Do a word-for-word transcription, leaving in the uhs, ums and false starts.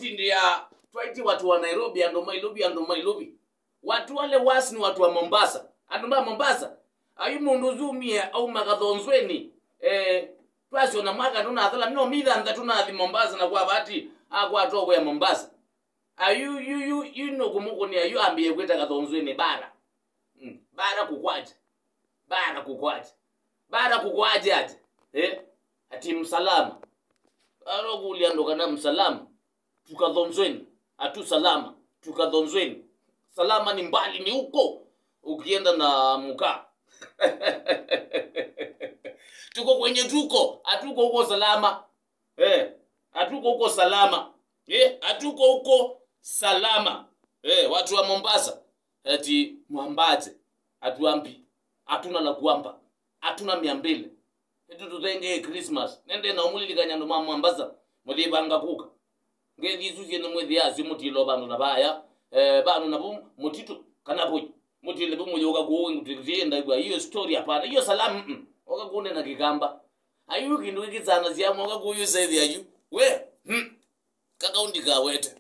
Tindi ya twaiti watu wa Nairobi, andũ ma Ilovi, andũ ma Ilovi. Watu wale worse ni watu wa Mombasa. Andũ ma Mombasa. Ayu mũndũ ũsu umie auma Kathonzweni. Eh, twasyo na mwaka tũnathela, no mitha nza tũnathi Mombasa na kwa bahati akwatwa wĩa Mombasa. Ayu, yu, yu, yu no kũmũkũnĩa yu ambie kwĩta Kathonzweni bara. Mm, bara kũkwaja. Bara kũkwaja. Bara kũkwaja aje. Eh? Ati msalama. Arokulia ndo kana msalama. Tukathonzweni. Atu salama. Tukathonzweni. Salama ni mbali, ni huko. Ukienda na mkaa. Tuko kwenye tuko. Hatuko huko salama. Eh, hatuko huko salama. Eh, hatuko huko salama. Eh, watu wa Mombasa. Ati mwambaje. Hatuambi. Hatuna la kuamba. Hatuna mia mbili. Ĩtũ tũthengee Christmas. Nende na ũmũlilikany'a andũ ma Mombasa, mũyĩvanga kũka. Ngethi isu syene mwĩthĩasyo mũtilo vandũ na vaya, eh, vandũ na vu mũtitũ, kana vũi. Mũtile vu mũyũka kũũ ngũtĩkĩtie ndaigua hiyo story hapana. Hiyo salamu, mm. Oka kũnena Kĩkamba. Ayu kĩndũ gĩkĩsana sya mwoka kũyũ saithi ayu. We, hmm. Kakaũndi kawete.